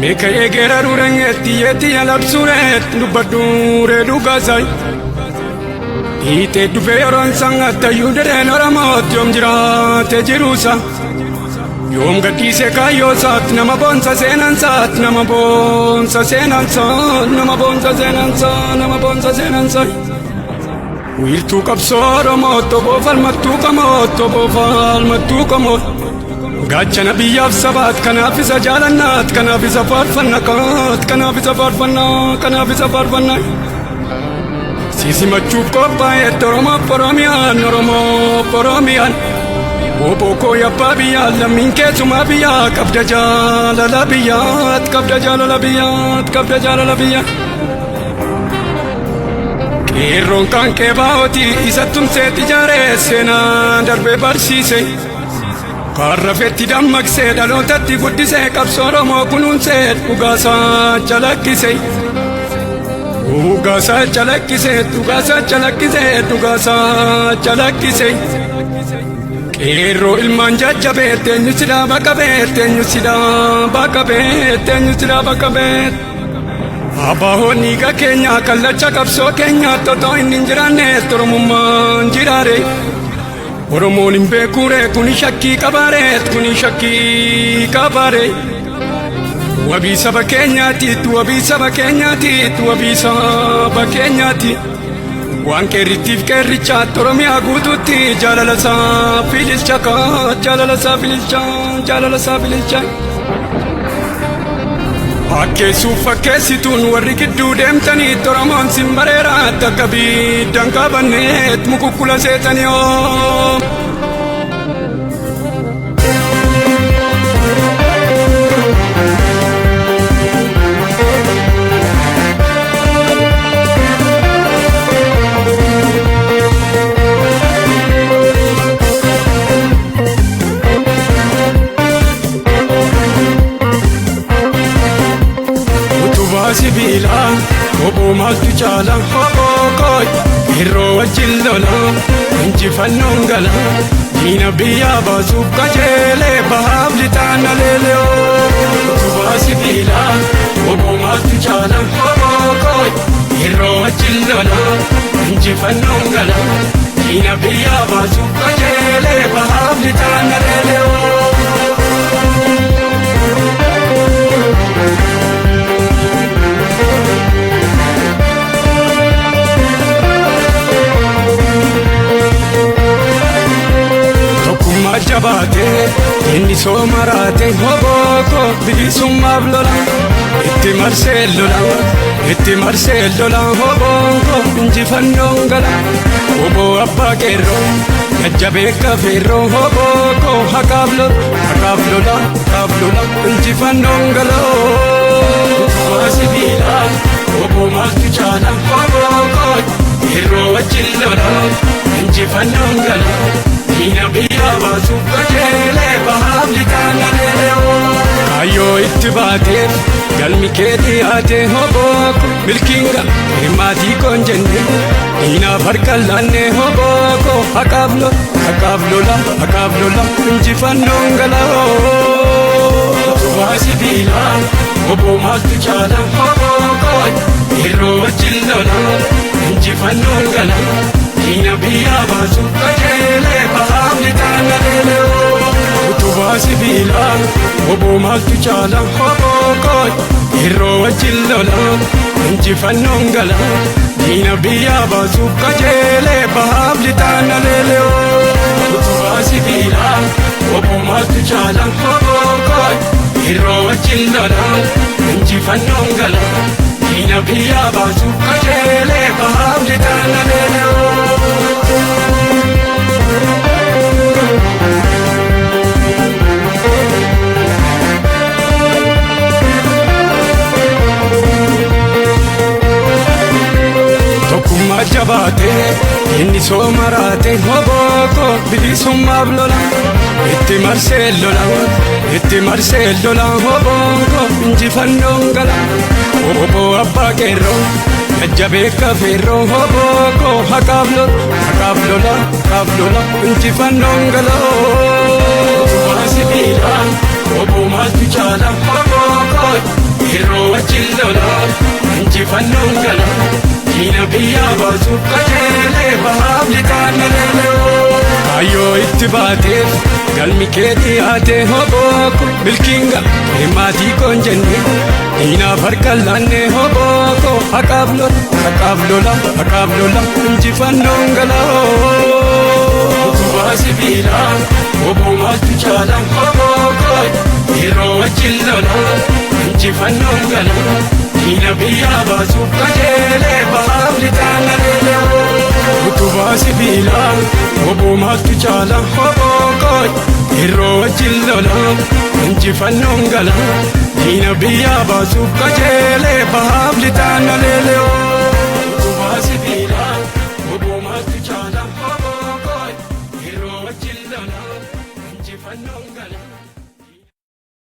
Meeka eegeera ruurengeetti yeetti yalabsuureet dubbadhuuree dhugaasai. Hiitee dhufee yeroon sangattayyuu direen Oromootti yoom jiraate jiruusa. Yoom gadhiise kaayyoosaat nama boonsa seenansaat nama boonsa seenansaa nama boonsa seenansaa nama boonsa seenansaa. Wiirtuu qabsoo Oromoo toboo falmattuu qamoo toboo falmattuu qamoo. Gaachana biyyaaf sabaat kanaaf isa jaalannaat kanaaf isa faarfanna kaat kanaaf isa faarfanna kanaaf isa faarfanna. Sisimachuuf qophaa'eet Oromoof Oromiyaan Oromoof Oromiyaan. Obbo koo abbaa biyyaa lammiin keessumaa biyyaa qabda jaalala biyyaat qabda jaalala biyyaat qabda jaalala biyyaa. Qeerroon kan qeebaa'ooti isa tumseetti ijaaree seenaa darbee barsiise. Karrafetti dammaqsee dhalootatti guddisee qabsoo Oromoo kunuunsee dhugaasaa calaqqise. Dhugaasaa calaqqise dhugaasaa calaqqise dhugaasaa calaqqise. Qeerroo ilmaan jajjabee eenyu si dhaaba qabee eenyu si dhaaba qabee eenyu si dhaaba qabee. Abaahoon dhiiga keenya kallacha qabsoo keenya totoo inni hin jiraanne Oromummaan jiraare. Oromoon hin beekuure kuni shakkii qabaare kuni shakkii qabaare. Wabii saba keenyaati wabii saba keenyaati wabii saba keenyaati. Waan qeerrittiif qeerricha Oromiyaa guutuutti jaalala isaa fililcha jaalala isaa fililcha jaalala isaa fililcha. Fakkeessuuf fakkeessituun warri gidduu deemtanii Oromoon sin bareera takka biiddan qabanneet mukukkula seetanii oo. Utubaa sibiilaa oboo maaltu caala oboo kooy yeroo wajjin lola injifannoon gala diina biyyaa baasuuf qajeelee bahaaf lixaan aleelee utubaa sibiilaa oboo maaltu caala oboo kooy yeroo wajjin lola injifannoon gala diina biyyaa baasuuf qajeelee bahaaf lixaan aleelee. Tokkummaa jabaatee inni sooma raate hobooko bilisummaaf lola itti marsee lola itti marsee lola hobooko injifannoon gala hoboo abbaa qeerroo jajjabee kafeerroo hobooko haqaaf lola haqaaf lola haqaaf lola injifannoon gala. Utubaa sibiilaa hoboo maaltu caala hobooko yeroo wajjin lola injifannoon gala. Diina biyyaa baasuuf qajeelee bahaaf lixaan aleelee. Kaayyoo itti baateef galmi kee dhiyaate hobooko milkiin hirmaatii koon jenne diinaaf harka laanne hobooko haqaaf lola haqaaf lola haqaaf lola injifannoon gala. Utubaa sibiilaa oboo maaltu caala hobooko yeroo wajjin lola injifannoon gala. Diina biyyaa baasuuf qajeelee bahaaf lixaan aleelee. Utubaa sibiilaa oboo maaltu caala hobooko yeroo wajjin lola injifannoon gala. Diina biyyaa baasuuf qajeelee bahaaf lixaan aleelee. Utubaa sibiilaa oboo maaltu caala hobooko yeroo wajjin lola injifannoon gala. Diina biyyaa baasuuf qajeelee bahaaf lixaan aleelee. Tokkummaa jabaatee inni sooma raate hobooko bilisummaaf lola itti marsee lola itti marsee lola hobooko injifannoon gala oboo abbaa qeerroo jajjabee kafeerroo hobooko haqaaf lola haqaaf lola haqaaf lola injifannoon gala. Utubaa sibiilaa oboo maaltu caala hobooko Injifannoon gala. Diina biyyaa baasuuf qajeelee bahaaf lixaan aleelee. Kaayyoo itti baateef galmi kee dhiyaate hobooko milkiin gala maatii koon jenne diinaaf harka laanne hobooko haqaaf lola haqaaf lola haqaaf lola injifannoon gala. Utubaa sibiilaa obbo maaltu caala hobooko yeroo wajjin lola injifannoon gala. Diina biyyaa baasuuf qajeelee bahaaf lixaan aleelee. Utubaa sibiilaa obbo maaltu caala hobooko yeroo wajjin lola injifannoon gala. Diina biyyaa baasuuf qajeelee bahaaf lixaan aleelee.